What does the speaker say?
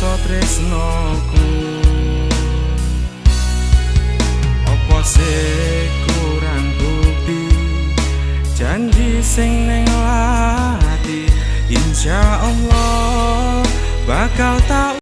Rasa tresnoku. Apa sih kurang bukti janji sing ning ati? Insya Allah bakal tak